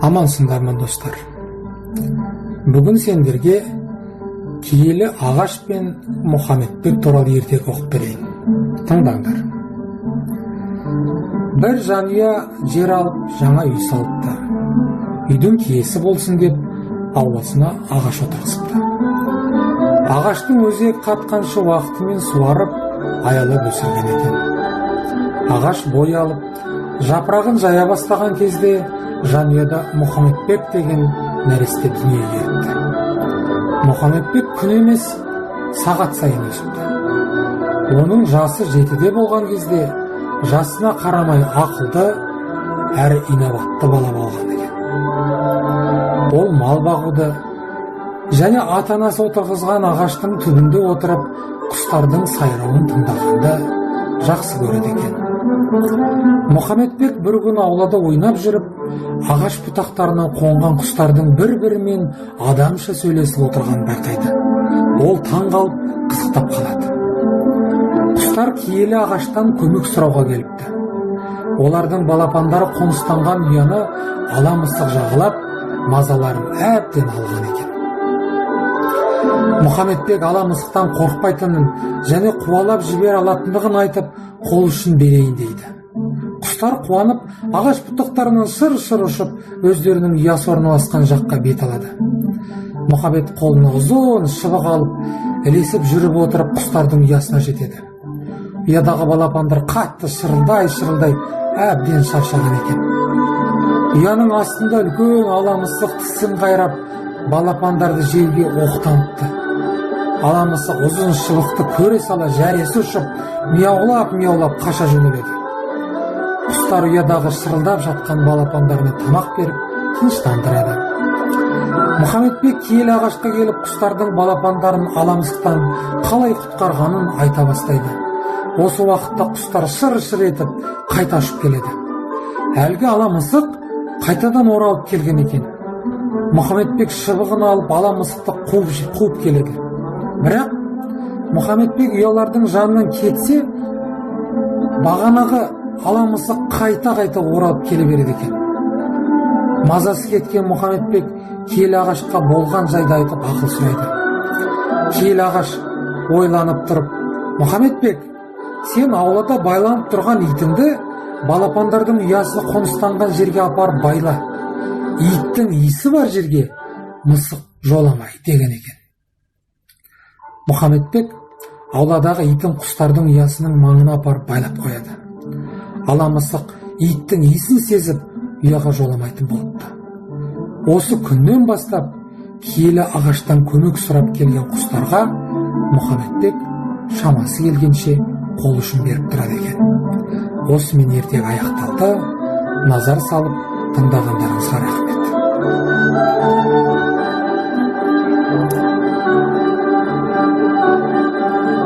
Амансыңдар ма, достар? Бүгін сендерге киелі ағаш пен Мұхаммедбек туралы ертегі оқып берейін. Тыңдаңдар. Бір жанұя жер алып, жаңа үй салыпты. Үйдің киесі болсын деп ауласына ағаш отырғызыпты. Ағаштың өзегі қатқанша уақытымен суарып, аялап өсірген екен. Ағаш бой алып, жапырағын жая бастаған кезде жанұяда Мұхаммедбек деген нәресте дүниеге келіпті. Мұхаммедбек күн емес, сағат сайын өсіпті. Оның жасы 7-де болған кезде жасына қарамай ақылды әрі инабатты бала болған екен. Ол мал бағуды және ата анасы отырғызған ағаштың түбінде отырып, құстардың сайрауын тыңдағанды жақсы көреді екен. Мұхаммедбек бір күні аулада ойнап жүріп, ағаш бұтақтарына қонған құстардың бір бірімен адамша сөйлесіп отырғанын байқайды. Ол таң қалып, қызықтап қалады. Құстар киелі ағаштан көмек сұрауға келіпті. Олардың балапандары қоныстанған ұяны ала мысық жағалап, мазаларын әбден алған екен. Мұхаммедбек ала мысықтан қорықпайтынын және қуалап жібере алатындығын айтып, қол ұшын берейін дейді. Құстар қуанып, ағаш бұтақтарынан шыр шыр ұшып, өздерінің ұясы орналасқан жаққа бет алады. Мұхаммед қолына ұзын шыбық алып, ілесіп жүріп отырып, құстардың ұясына жетеді. Ұядағы балапандар қатты шырылдай шырылдай әбден шаршаған екен. Ұяның астында үлкен ала мысық тісін қайрап, балапандарды жеуге оқтаныпты. Ала мысық ұзын шыбықты көре сала зәресі ұшып, мияулап мияулап қаша жөнеледі. Құстар ұядағы шырылдап жатқан балапандарына тамақ беріп, тыныштандырады. Мұхаммедбек киелі ағашқа келіп, құстардың балапандарын ала мысықтан қалай құтқарғанын айта бастайды. Осы уақытта құстар шыр шыр етіп қайта ұшып келеді. Әлгі ала мысық қайтадан оралып келген екен. Мұхаммедбек шыбығын алып, ала мысықты қуып, қуып келеді. Бірақ Мұхаммедбек ұялардың жанынан кетсе, бағанағы ала мысық қайта қайта оралып келе береді екен. Мазасы кеткен Мұхаммедбек киелі ағашқа болған жайды айтып, ақыл сұрайды. Киелі ағаш ойланып тұрып: «Мұхаммедбек, сен аулада байланып тұрған итіңді балапандардың ұясы қоныстанған жерге апарып байла. Иттің иісі бар жерге мысық жоламайды», — деген екен. Мұхаммедбек ауладағы итін құстардың ұясының маңына апарып байлап қояды. Ала мысық иттің иісін сезіп, ұяға жоламайтын болыпты. Осы күннен бастап киелі ағаштан көмек сұрап келген құстарға Мұхаммедбек шамасы келгенше қол ұшын беріп тұрады екен. Осымен ертегі аяқталды. Назар салып тыңдағандарыңызға рахмет.